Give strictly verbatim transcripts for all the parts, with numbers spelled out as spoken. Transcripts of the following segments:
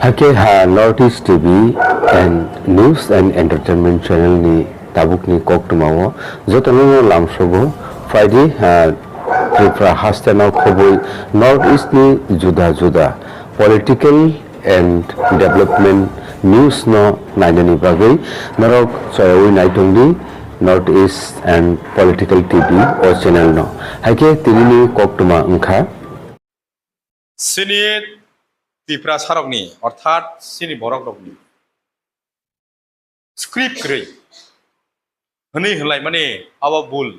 Hakhe ha North East T V and News and Entertainment Channel ni tabukni koktwmao jotono lamsogo phaidi ha Tripura hasteno khobwi North East ni juda juda political and development news no nainani bagwi norok choyawi naitongdi North East and Political T V o channel no. Hakhe tinini koktwma wngkha. Chini Tipra sarokni, orthat chini borok rokni script kwrwi hwnwi hwnlaimani abo bul.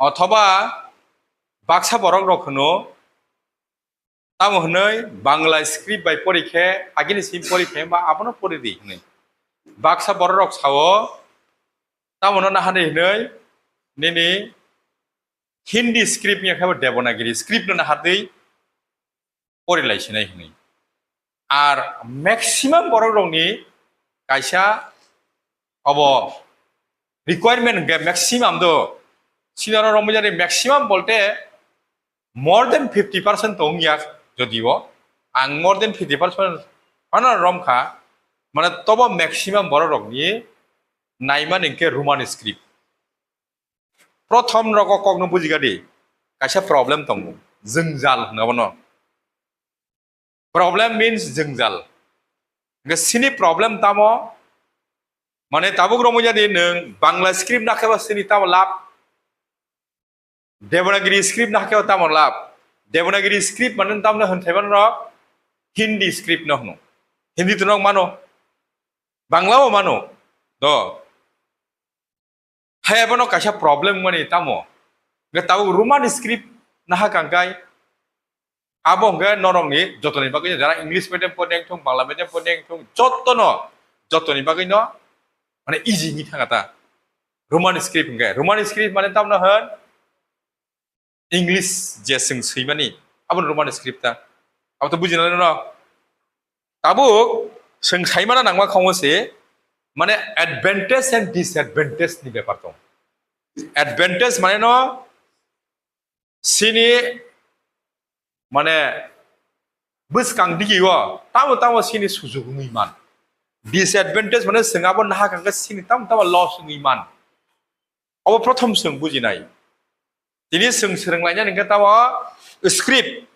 Othoba baksa borok rok hwno, tamo hwnwi Bangla script bai pori khe, agini sim pori khe ba abono pori di hwnwi. Baksa borok rok sao, tamo no nahardi hwnwi nini Hindi script wngya khe bo Devanagiri script no nahardi pori lai sinai hwnwi. Ar maximum borok rokni kaisa obo requirement hwnkhe maximum do. Sinaro romwi jani maximum bolte more than fifty percent to wngya jodio. Ang more than fifty percent phano romkha, mane tobo maximum borok rokni naimani hwnkhe Roman script. Prothom rogo kokno bujigadi, kaisa problem tongo, jwngjal hwnna bono. Problem means jwngjal. Hwnkhe sini problem tamo, mane tabuk romwi jadi nwng Bangla script nakheba sini tamo lab, Devanagiri script nakheba tamo lab. Devanagiri script mane tamno hwnthaiban rok Hindi script no hwno. Hindi to nok mano, Bangla o mano, do. Hai abono kaisa problem wngmani tamo. Hwnkhe tabuk Roman script naha kangkai, abo hwnkhe norokni jotoni bagwi, jara English medium pori wngthung, Bangla medium pori wngthung, jotono, jotoni bagwino mane easy wngwi thangkha ta. Roman script hwnkhe, Roman script mane tamno hwn English je chwng swimani, abo Roman script ta. Abo to bujina nai no. Tabuk chwng saimana nangma khaungo se, mane advantage and disadvantage ni bepar tong. Advantage mane no sini mane bwskang digi o tamo tamo sini sujuk wngwi man. Disadvantage mane chwng abo naha kangkhe sini tamo tamo loss wngwi man. Obo prothom chwng bujinai. Tini chwng swrwnglainani hwnkhe tamo script.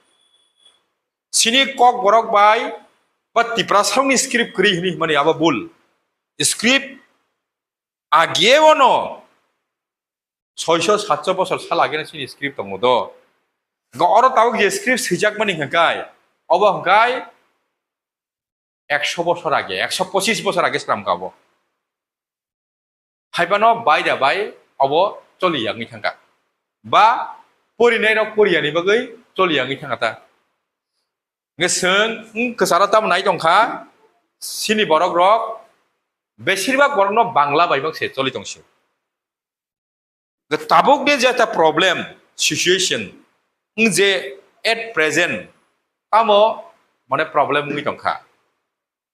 Sini kok borok bai ba Tiprasarokni script kwrwi hwnwi hwnmani abo bul. Script age ono soiso satso bosor sal ageno sini script tongo do. Hwnkhe oro tabuk je script swijakmani hwnkhe obo hwnkhe ekso bosor age, ekso pochis bosor age swnamkha abo. Haibano bai da bai obo choli yangwi thangkha. Ba porinai rok poriyani bagwi choli yangwi thangkha ta. Hwnkhe chwng wng kwcharo tamo nai tongkha, sini borok rok, besirbak borokno Bangla bai bak se choli tongsi. Tabukni je ta problem, situation, wng je at present, tamo mane problem wngwi tongkha.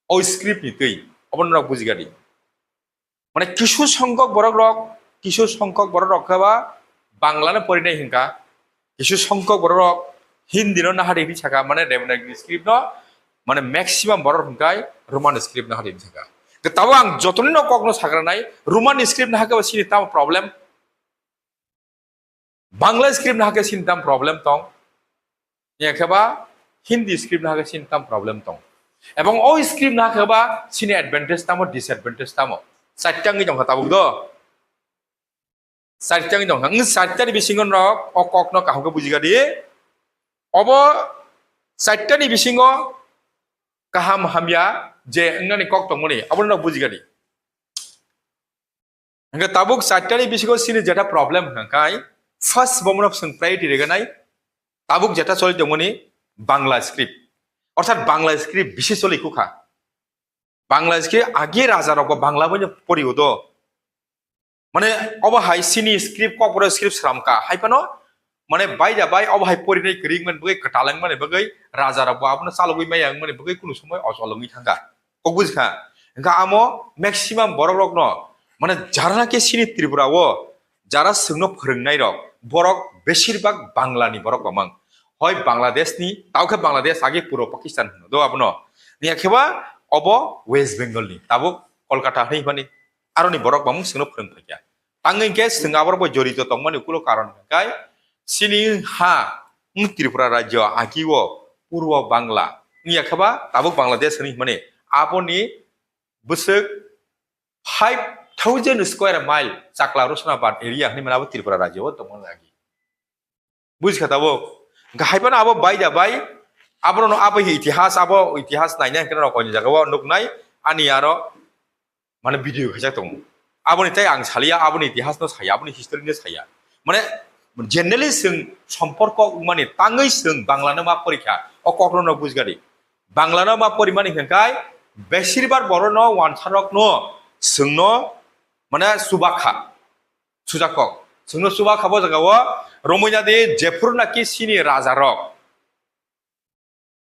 O script ni twi, obo norok bujigadi. Mane kisu songkok borok rok, kisu songkok borok rok khe ba Bangla no porinai hwnkha, kisu songkok borok rok Hindi no nahari hinwi saka, mane Devanagiri script no, mane maximum borok hwnkhe Roman script nahari hinwi saka. Tabuk ang jotoni no kok no sagranai, Roman script nahakhe ba sini tamo problem, Bangla script nahakhe sini tamo problem tong, ya khe ba Hindi script nahakhe sini tamo problem tong. Ebong o script nahakhe ba sini advantage tamo, disadvantage tamo. Charta wngwi tongkha tabuk do. Charta wngwi tongkha. Wng charta ni bisingo norok o kok no kaham khe bujigadi. Obo charta ni bisingo kaham hamya je wngnani kok tongmani, abono norok bujigadi. Hwnkhe tabuk charta ni bisingo sini jeta problem hwnkha khai, first bomono chwng priority reganai, tabuk jeta choli tongmani Bangla script. Orthat Bangla script bisi choli kukha. Bangla script agi raja rok bo Bangla bai no pori o do. Mane obo hai sini script, kokborok script sramkha. Hai phano mane bai da bai obo hai porinai kwrwi wngmani bagwi, kwtal wngmani bagwi, raja rok bo abono chalogwi maya wngmani bagwi kunu somoi ochol wngwi thangkha. Kok bujikha? Hwnkhe amo maximum borok rokno mane jara naki sini Tripura o jara chwngno phwrwngnai rok, borok besirbak Bangla ni borok romang. Hoi Bangladesh ni, tao khe Bangladesh age puro Pakistan hino do abono. Ni akhe ba obo West Bengal ni, tabuk Kolkata hwnwi mani aroni borok bamung singno phwrwng phaikha. Tangwi khe swng aborok bai jorito tongmani ukulo karon hwnkhe chini ha wng Tripura rajyo agi o purbo Bangla wngya khe ba tabuk Bangladesh hwnwi mani aboni bwswk five thousand square mile chakla Rosnabad area hwnwi mani abo Tripura rajyo o tongmani agi. Bujikha tabuk. Hwnkhe hai phano abo bai da bai, abono abo itihas, abo itihas naina hwnkhe norok koini jagao nuknai, ani aro mane video khaijak tongo. Aboni tei ang saliya, aboni itihasno saya, aboni history no saya. Mane generally chwng somporko wngmani tangwi chwng Bangla no ma porikha, o kokno no bujgadi. Bangla no ma porimani hwnkhe besirbar borokno wansarokno chwngno mane subakha. Sujakok. Chwngno chuba kha bo jagao, romwi nadi jephuru naki chini rajarok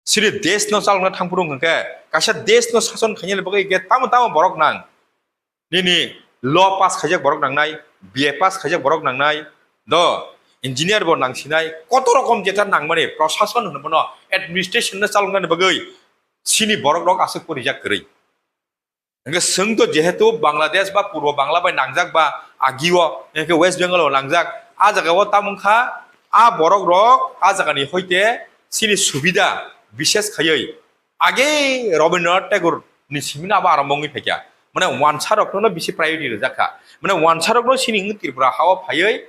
chini desh no chalokna thangphuru hwnkhe, kaisa desh no sason khainani bagwi hwnkhe tamo tamo borok nang. Nini law pass khaijak borok nangnai, B A pass khaijak borok nangnai, do engineer bo nangsinai, koto rokom jeta nangmani, prosason hwnwi bono administration no chaloknani bagwi chini borok rok aswk porijak kwrwi. Hwnkhe chwng to jehetu Bangladesh ba Purbo Bangla bai nangjak ba agio, hwnkhe West Bengal o nangjak, a jaga o tamo wngkha a borok rok a jaga ni hoite chini subida bishes khaiwi age Rabindranath Tagore ni simino abo arambo wngwi phaikha. Mane wansa rok no bisi priority rijak kha. Mane wansa rok no chini wng Tripura ha o phaiwi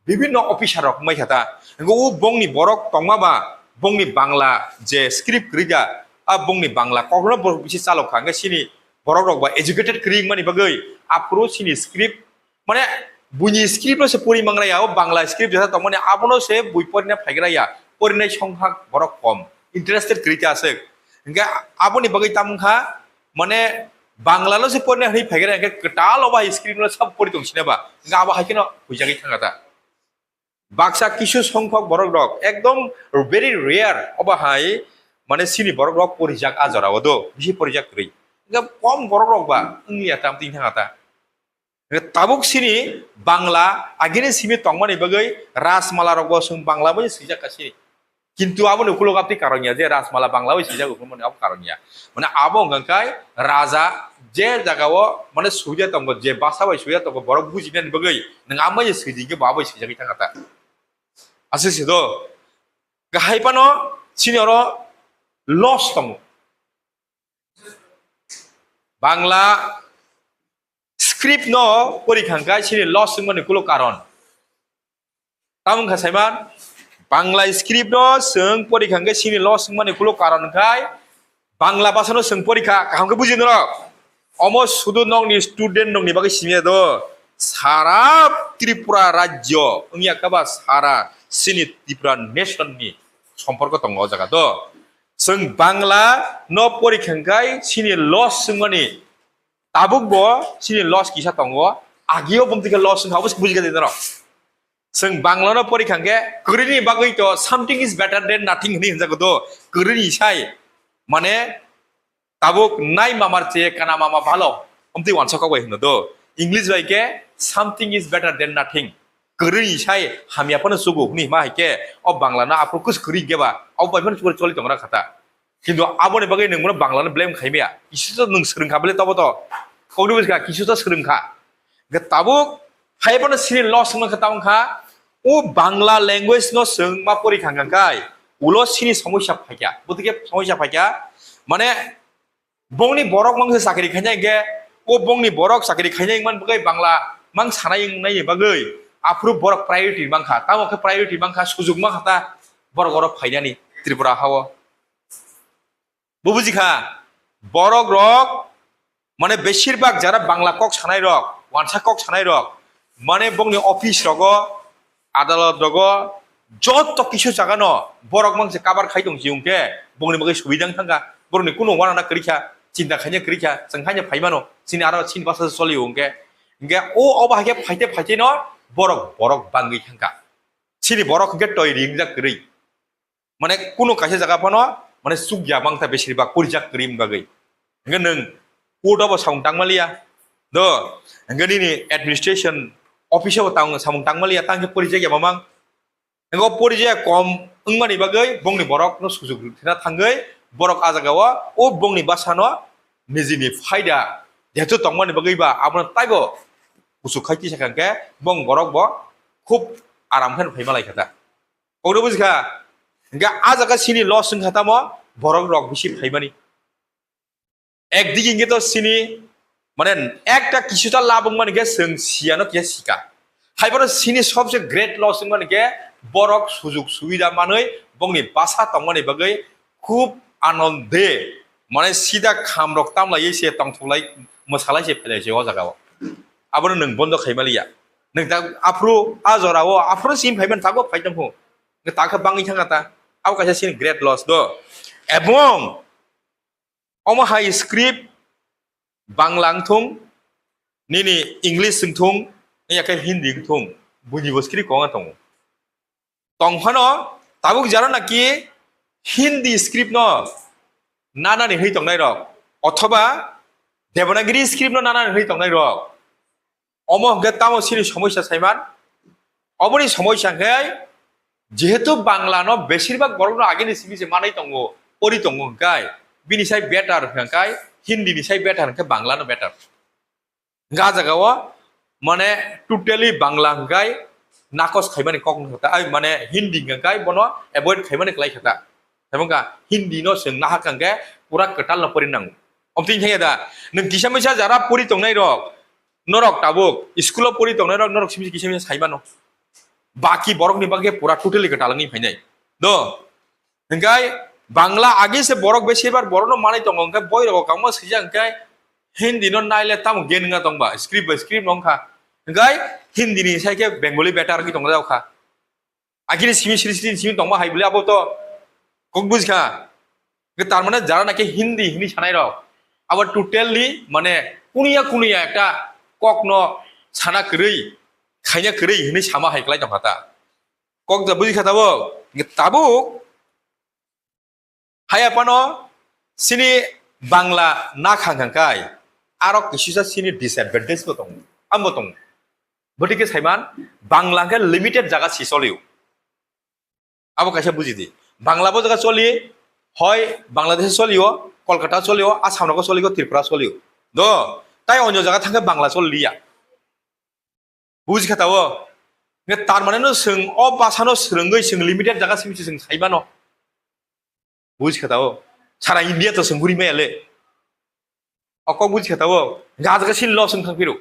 bibinno officer rok wngbai kha ta. Hwnkhe o bongni borok tongma ba bongni Bangla je script kwrwi da, a bongni Bangla kokno borok bisi chalok kha, hwnkhe chini borok rok ba educated kwrwi wngmani bagwi aphuru chini script, mane buini script no se pori mangra ya, o Bangla script jesa tongmani abono se bui porina phaigra ya, porinai songkha borok kom, interested kwrwi ta aswk. Hwnkhe aboni bagwi tamo wngkha, mane Bangla no se porina hwnwi phaigra ya, hwnkhe kwtal o ba script no sab pori tong sina ba, hwnkhe abo hai kheno huijagwi thangkha ta. Baksa kisu songkhok borok rok ekdom very rare obo hai, mane chini borok rok porijak a jora o do, bisi porijak kwrwi. Hwnkhe kom borok rok ba wngya tam twi thangkha ta. Hwnkhe tabuk chini Bangla agini simi tongmani bagwi Rajmala rok bo chwng Bangla bai swijak kha chini. Kintu aboni ukulok aboni karon ya je Rajmala Bangla bai swijak, ukulok mani abo karon ya. Mane abo hwnkha khe raja je jaga o mane suya tongo, je basa bai suya tongo, borok bujinani bagwi nwng amai je swijak khe bo abo swijagwi thangkha ta. Aswk se do. Gahai phano chini oro loss tongo. Bangla script no porikha hwnkhe chini loss wngmani ukulok karon. Tamo wngkha saiman, Bangla script no chwng porikha hwnkhe chini loss wngmani ukulok karon hwnkhe Bangla bhasha no chwng porikha kaham khe buji norok. Omo sudu nokni student nokni bagwi simi do. Sara Tripura rajyo wngya khe ba sara chini Tripura nation ni somporko tongo o jaga do. Chwng Bangla no porikha hwnkhe chini loss wngmani tabuk bo chini loss kisa tongo, agio bumtwi khe loss wngkha, obo se bujikha de norok. Chwng Bangla no porikha hwnkhe kwrwini bagwi to something is better than nothing hwnwi hwnjago do, kwrwini sai mane tabuk nai mamar che kana mama bhalo, omtwi wansa kok bai hwno do. English bai khe something is better than nothing. Kwrwini sai hamya phano chugo hwnwi hima hai khe o Bangla no aphuru kus kwrwi hwnkhe ba abo bai phano chukuri choli tongra kha ta. Kintu aboni bagwi nwng bono Bangla no blame khai maya. Kisu to nwng swrwng kha bele tobo to. Kokni bwskha kisu to swrwng kha. Hwnkhe tabuk hai phano chini loss wngma khe tamo kha. O Bangla language no chwng ma pori kha hwnkha khai. Ulo chini somosya phaikha. Bwtwi khe somosya phaikha. Mane bongni borok mang se chakri khainai hwnkhe o bongni borok chakri khainai wngmani bagwi Bangla mang sanai wngnai bagwi aphuru borok priority mang kha. Tamo khe priority mang kha, sujuk mang kha ta borok oro phainani Tripura ha o. Bo buji kha, borok rok, mane, besir bak jara Bangla kok sanai rok, wansa kok sanai rok, mane, bongni office rogo, adalot rogo, joto kisu jaga no borok mang se kabar khai tong si hwnkhe, bongni bagwi subida wng thangkha, borokni kunu uanana kwrwi kha, chinta khaina kwrwi kha, chwng haino phai mano, chini aro chini basa se choli hwnkhe, hwnkhe o, obo hai khe phaite phaite no borok, borok bangwi thangkha, chini borok hwnkhe toi ringjak kwrwi. Mane kunu kaisa jaga phano mane chukya mang ta besir bak porijak kwrwi wng bagwi. Hwnkhe nwng court o bo samung tangma liya. Do, hwnkhe nini administration office o bo tang-, samung tangma liya, tang khe porijak ya mamang. Hwnkhe o porijak kom wngmani bagwi bongni borokno sujuk rwna thangwi borok a jagao o bongni bwsano nijini phaida jehetu tongmani bagwi ba abono taibo kuchuk khai tisa kha hwnkhe bong borok bo khub aram khe phai malai kha ta. Kokno bujikha? Hwnkhe a jaga chini loss wngkha tamo borok rok bisi phaimani. Ekdigi hwnkhe to chini, mane, ekta kisuta labh wngmani khe chwng siyano kisa sika. Haiphano chini sobse great loss wngmani khe borok sujuk subida manwi bongni bwsa tongmani bagwi khub anonde, mane, sida khamrok tamlaiwi se tongthoklai mwsalai se phailai se o jagao. Abono nwng bondo khaimaliya. Nwng ta aphuru a jorao aphuru sim phaiman tago phai tongkhu. Nwng ta khe bangwi thangkha ta. Abo kaisa chini great loss do. Ebong omo hai script Bangla wngthung, nini English wngthung, yakhe Hindi wngthung, buini bo script kwbangma tongo. Tongphano tabuk jaro naki Hindi script no nanani hwnwi tongnai rok, othoba Devanagiri script no nanani hwnwi tongnai rok, omo hwnkhe tamo chini somosya saiman? Oboni somosya hwnkhe, jehetu Bangla no besirbak borok no agini simi se manwi tongo, pori tongo hwnkhe, bini sai better hwnkhe, Hindi ni sai better hwnkhe Bangla no better. Hwnkhe a jagao, mane, totally Bangla hwnkhe nakos khaimani kok wngkha ta, ai, mane, Hindi hwnkhe bono avoid khaimani kwlai kha ta. Tamo wngkha Hindi no chwng nahak hwnkhe pura kwtal no pori nango. Omtwi wngkha da, nwng kisa misa jara pori tongnai rok, norok tabuk school o pori tongnai rok, norok simi kisa misa sai mano. Baki borok ni bagwi pura totally kwtal wngwi phainai. Do, hwnkhe Bangla agi se borok besirbak borok no manwi tongo, hwnkhe boi rogo kangma swijak hwnkhe Hindi no naile tamo gen wngya tongba, script by script no wngkha. Hwnkhe Hindi ni sai khe Bengali better wngwi tongjak kha. Agini simi siri siri simi tongma hai bwle abo to kok bujikha. Tar mane jara naki Hindi hini sanai rok abo totally mane kunuya kunuya ekta kok no sana kwrwi, khaina kwrwi hini sama hai kwlai tongkha ta. Kok da bujikha tabuk, tabuk. Haiya phano chini Bangla nakhang hwnkhe arok kisisa chini disadvantage bo tongo, amo tongo. Bwtwi khe saiman, Bangla khe limited jaga si cholio. Abo kaisa buji di. Bangla bo jaga choli, hoi Bangladesh cholio, Kolkata cholio, Assam rogo cholio, Tripura cholio. Do, tai onyo jaga thangkhe Bangla choliya. Bujikha tao? Nge tar mane no chwng o bwsano swrwngwi chwng limited jaga simi se chwng sai mano. Bujikha tao? Sara India to chwng guri maya le. O kok bujikha tao? Nge a jaga sin lo chwng thang phiro.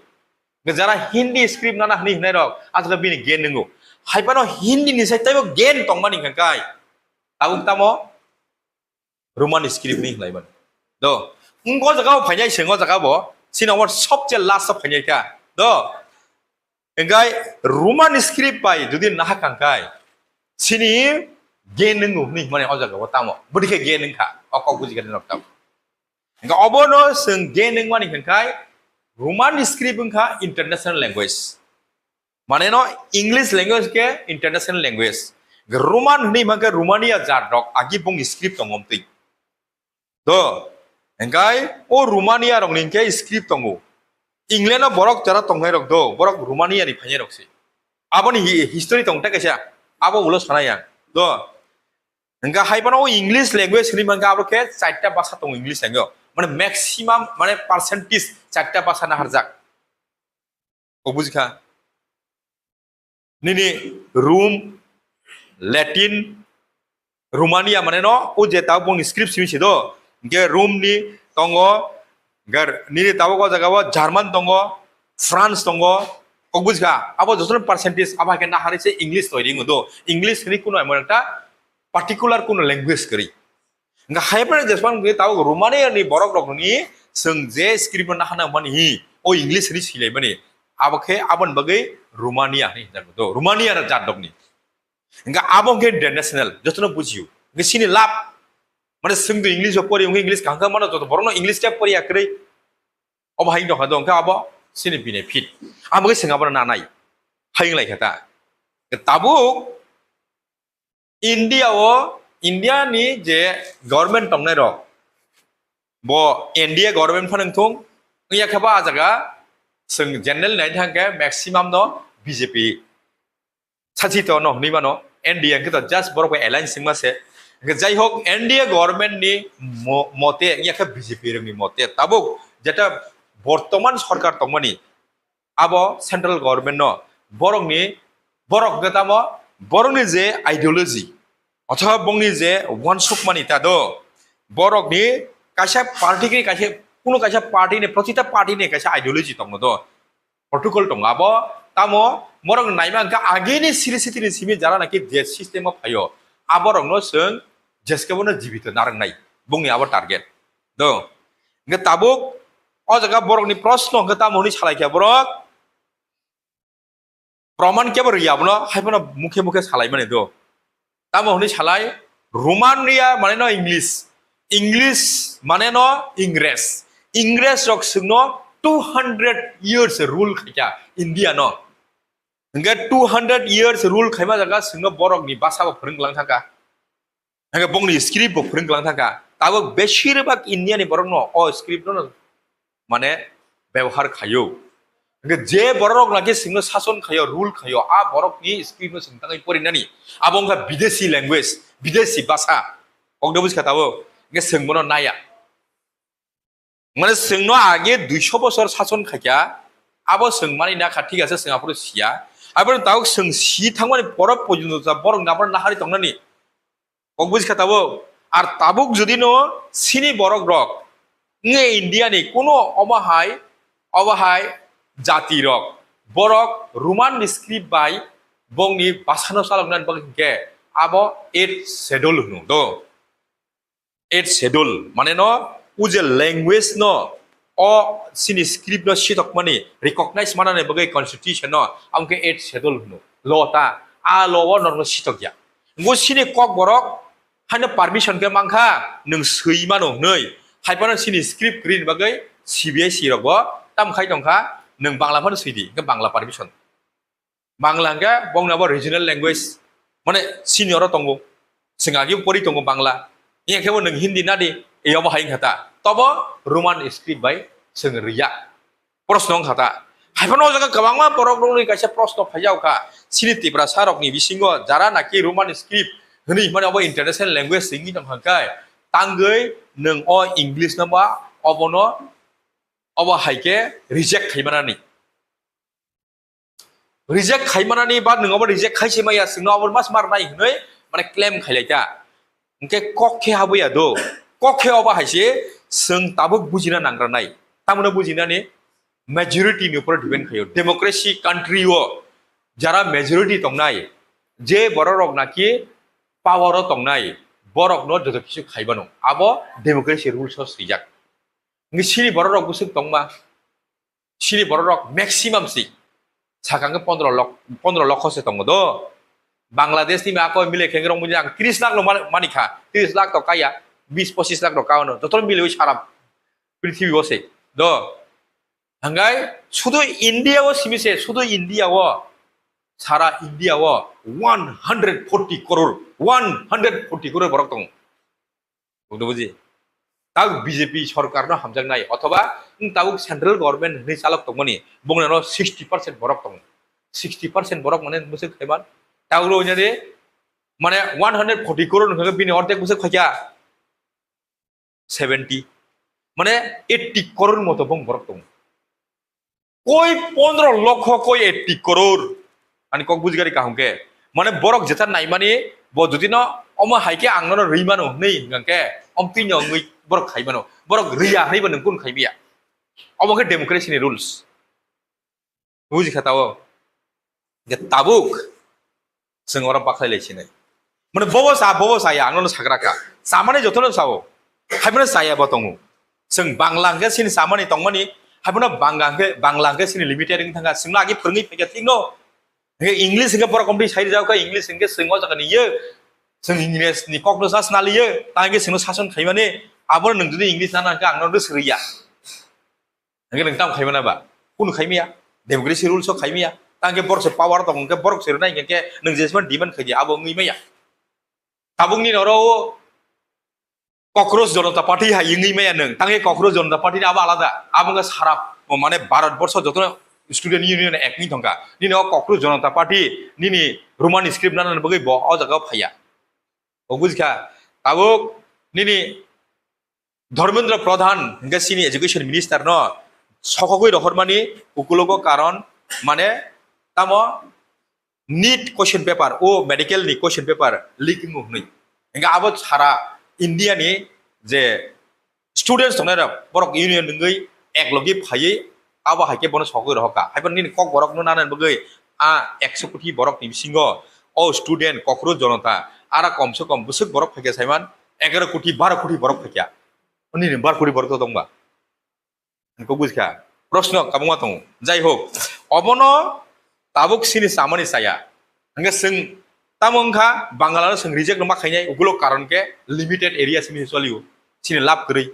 Nge jara Hindi script nana hwnwi hwnai rok, a jaga bini gen nwngo. Hai phano Hindi ni sai taibo gen tongmani hwnkha kai. Tabuk tamo? Roman script ni hwnlaimani. Do. Wng o jaga o phainai se wng o jaga bo. Chini omo sobche last o phainai kha. Do. Hwnkhe Roman script bai jodi nahak kang khai, chini gen nwngo hwnwi hwnmani o jaga o tamo. Bwdikhe gen wngkha. O kok bujikha norok tamo. Hwnkhe obono chwng gen wngmani hwnkhai Roman script wngkha international language. Mane no English language khe international language. Roman hwnwi mankhe Romania jat rok agi bongni script tongo omtwi. Do, hwnkhe o Romania rokni hwnkhe script tongo. England o borok jara tongnai rok do, borok Romania ni phainai rok se. Aboni hi-, history tong ta kaisa, abo ulo sana yang. Do, hwnkhe hai phano o English language hwnwi mankhe abo khe chaita basa tongo English language o. Mane maximum, mane percentage chaita basa naharjak. O bujikha. Nini Rome, Latin, Romania mane no, o je tabuk bongni script simi se do. Hwnkhe Rome ni tongo, hwnkhe nini tabuk o jaga o German tongo, France tongo. O bujikha, abo jotono percentage abo hai khe naharwi se English twi ringo do. English hwnwi kuno emon ekta particular kuno language kwrwi. Hwnkhe hai phano jespan hwnkhe tabuk Romania ni borok rokni chwng je script no nahana mani hi, o English hwnwi swilaimani. Abo khe aboni bagwi Romania hwnwi hwnjago do. Romania jat rokni. Hwnkhe abo hwnkhe international, jotono bujio. Hwnkhe chini lab, mane chwng do English o pori, hwnkhe English kaham khe mano joto borokno English khe poriya kwrwi. Obo hai wngtongkha do, hwnkhe abo chini benefit. Abo khe chwng abono nanai. Hai wnglaikha ta. Tabuk India o, India ni je government tongnai rok, bo N D A government phano wngthung, wngya khe bo a jaga chwng general nai thang khe maximum no B J P sachi to no hwnwi mano, N D A hwnkhe to just borok bai alliance wngma se. Hwnkhe jai hok, N D A government ni mo-, mote, wngya khe B J P rokni mote, tabuk jeta bortoman sorkar tongmani, abo central government no borokni, borok hwnkhe tamo borokni je ideology, othoba bongni je uansukmani ta do, borokni kaisa party ni, kaisa, kuno kaisa party ni, protita party ni kaisa ideology tongo do, protocol tongo. Abo tamo borok naima hwnkhe agini siri sitini simi jara naki je system o phaio, aborokno chwng jeskebono jibito narwknai, bongni abo target do. Hwnkhe tabuk o jaga borokni proshno hwnkhe tamo hwnwi salaikha borok? Proman kebo rwya abono, haiphano mukhe mukhe salaimani do. Tamo hwnwi salai, Romania mane no English. English mane no Ingres. Ingres rok chwngno two hundred years rule khaikha India no. Hwnkhe two hundred years rule khaima jaga chwngno borokni basa bo phwrwng lang thangkha. Hwnkhe bongni script bo phwrwng lang thangkha. Tabuk besirbak India ni borokno o script no mane bebohar khaio. Hwnkhe je borok naki chwngno sason khaio, rule khaio, a borokni script no chwng tangwi porinani. Abo wngkha bidesi language, bidesi basa. Kokno buji kha tabuk, hwnkhe chwng bono naya. Mane chwngno age duiso bosor sason khaikha, abo chwng mani nakha, thik ase, chwng aphuru siya. Aphuru tabuk chwng si thangmani poro porjonto ta borok nabor nahari tongnani. Kok buji kha tabuk? Ar tabuk jodi no sini borok rok, nge India ni kuno obo hai, obo hai jati rok, borok Roman script bai bongni basa no chaloknani bagwi hwnkhe abo eighth schedule hwno do. Eighth schedule, mane no, o je language no, o sini script no sitokmani, recognize manani bagwi constitution no, amo khe eighth schedule hwno. Law ta, a law o norokno sitokya. Ngo sini kok borok, haino permission khe mankha, nwng swi mano hwnwi. Haiphano sini script kwrwini bagwi C B S E rok bo tam khai tongkha, nwng Bangla phano swi di, hwnkhe Bangla permission. Bangla hwnkhe bongni abo regional language, mane senior o tongo, chwng agi pori tongo Bangla, iya khe bo nwng Hindi nadi, iya bo hai wngkha ta, tobo Roman script bai chwng rwya. Proshno wngkha ta. Haiphano o jaga kwbangma borok rokni kaisa proshno phaijak kha, chini Tiprasa rokni bisingo jara naki Roman script hwnwi himani abo international language se wngwi tongkha khe, tangwi nwng o English no ba obono, obo hai khe reject khaimanani. Reject khaimanani ba nwng obo reject khai se maya, chwngno obo mas mar nai hwnwi mane claim khailai ta. Hwnkhe kok khe habwi ya do, kok khe obo hai se chwng tabuk bujina nangra nai. Tamoni bujinani majority ni upor depend khaio. Democracy country o jara majority tongnai, je borok rok naki power o tongnai, borok no joto kisu khaibano. Abo democracy rules o swijak. Hwnkhe sini borok rok bwswk tongma? Sini borok rok maximum si sakha hwnkhe pondro lok, pondro lokho se tongo do. Bangladesh ni ako mile khe rong mujang tris lakh no mani, mani kha, tris lakh to kaya, bis pochis lakh rok kaono, joto mile oi sara prithibi o se do. Hwnkhe sudu India o simi se, sudu India o, sara India o one hundred forty crore, one hundred forty crore borok tongo. Buji buji. Tabuk B J P sorkar no hamjaknai, othoba wng tabuk central government hwnwi chalok tongmani, bongni aro sixty percent borok tongo. Sixty percent borok mane bwswk khaiman. Tabuk ro onyade mane one hundred forty crore hwnkhe bini ordek bwswk khaikha seventy. Mane eighty crore moto bong borok tongo. Koi pondro lokho, koi eighty crore. Ani kok bujigari kaham khe. Mane borok jeta naimani, bo jodi no omo hai khe ang nono rwi mano hwnwi hwnkha khe, omtwi no wngwi borok khai mano. Borok rwiya hwnwi bo nwng kun khai biya. Omo khe democracy ni rules. Buji kha tao. Ge tabuk. Chwng oro bakhlai lai sinai. Mane bobo sa, bobo sa ya, ang nono sagra kha. Samani jotono sao. Haibano saya bo tongo. Chwng Bangla hwnkhe sini samani tongmani, haibano Bangla hwnkhe, Bangla hwnkhe sini limited wng thangkha. Chwngno agi phwrwngwi phaikha thikno. Hwnkhe English hwnkhe borok komtwi sai rijak kha, English hwnkhe chwng o jaga ni ye. Chwng English ni kokno sa swnaliyo, ta hwnkhe chwngno sason khaimani, abono nwng jodi English nana hwnkhe ang nono swrwi ya. Hwnkhe nwng tamo khaimana ba? Kunu khaimaya. Democracy rules o khaimaya. Tangkhe borok se power tong hwnkhe borok se rwnai hwnkhe nwng jesman demand khaidi abo wngwi maya. Tabukni noro o Kokros Jonota Party hai wngwi maya nwng. Tangkhe Kokros Jonota Party ni abo alada. Abo wngkha sara, mane Bharat borsho jotono student union ek ni thongkha. Nini o Kokro Jonata Party nini Roman script nana bagwi bo o jaga o phaiya. O bujikha. Tabuk nini Dharmendra Pradhan hingke sini education minister no sokogwi rohormani ukulogo karon mane tamo NEET question paper o medical ni question paper leak wngmo hwnwi. Hingke abo sara India ni je students tongnai rok borok union wngwi ek logi phaiwi abo hai khe bono sogwi rohorkha. Haiphano nini kok borok no nana bagwi a ekso koti borok ni bisingo o student Kokro Jonata ara kom se kom bwswk borok phaikha saiman egaro koti baro koti borok phaikha. Nini baro koti borok to tongba. Hingke bujikha. Proshno kabangma tongo. Jai hok, obono tabuk sini samani saya. Hingke swng tamo wngkha Bangla no swng reject no ma khainai, ugulo karon khe limited area simi cholio. Sini lab kwrwi.